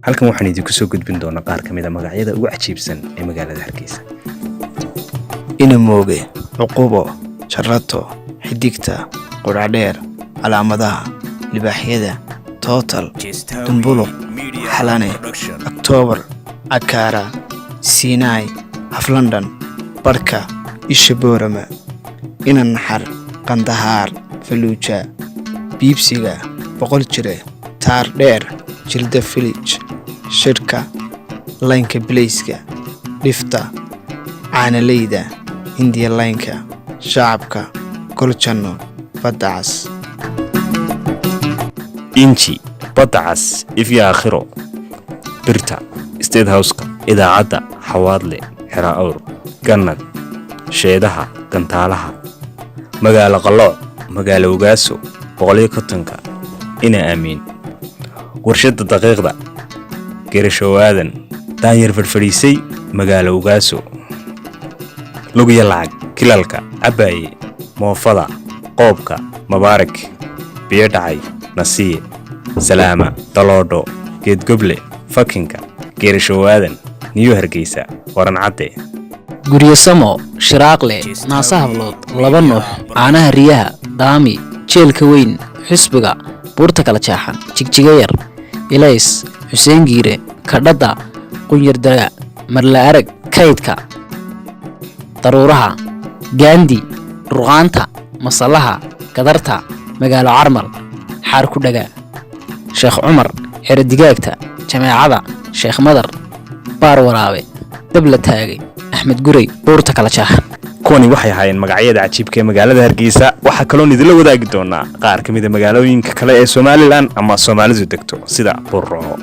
Halkan waxaan idinku soo gudbin doonaa qaar ka mid a magacyada ugu cajiibsan ee magaalada Hargeysa. Inamooge, Cuqubo, Jarato, Xidigta, Qudhadheer, Calaamadaha, Libaaxyada, Tootal, Dumbuluq, Xalane, Oktoobar, Cakaara, Siinaay, Haflondon, Barhka, Isha Boorama, Inannaxar, Qandahaar, Faluuja, Biibsiga, Boqol Jire, Taar Dheer, Jilda Filij, Shidhka, Laynka Bilayska, Dhifta, Caanaleyda, Hindiya Laynka, Shacabka, Goljanno, Badda Cas. Inji, Badda Cas, Ifya Aakhiro, Birta, State Houseka, Idaacadda, Xawaadle, Xera Awr, Gannad, Sheedaha, Gantaalaha, Magaalo Qalooc, Magaalo Ugaaso, 150-ka, Ina Aamiin, Warshadda Daqiiqda, Geerashowaadan, Daanyar Fadhfadhiisay, Magaalo Ugaaso, Lugya Lacag, Kilalka, Cabbaaye, Moofada, Qoobka, Mabaarak, Biyo Dhacay, Nasiye, Salaama, Daloodho, Geedgoble, Fakinka, Geerashowaadan, Niyu Hargeysa, Waran Cadde. Guryasamo, Shiraaqle, Naasa Hablood, Laba Nuux, Caanaha Riyaha, Daami, Jeelka Weyn, Xusbiga, Buurta Kala Jeexan, Jigjiga Yar, Ilays, Xuseen Giire, Kadhadda, Qunyardaga, Marla Arag, Kaydka, Daruuraha, Gaandi, Ruqaanta, Masallaha, Gadarta, Magaalo Carmal, Xaar ku Dhaga, Sheekh Cumar, Xero Digaagta, Jameecada, Sheekh Madar, Baar Waraabe, Dab la Taagay, Axmed Gurey, Buurta Kala Jeexan. Kuwani waxay ahaayeen magacyada cajiibka ee magaalada Hargeysa. Waxaa kaloon idinla wadaagi doonaa qaar ka mid a magaalooyinka kale ee Somalilan ama Soomaalidu degto, sida Burco.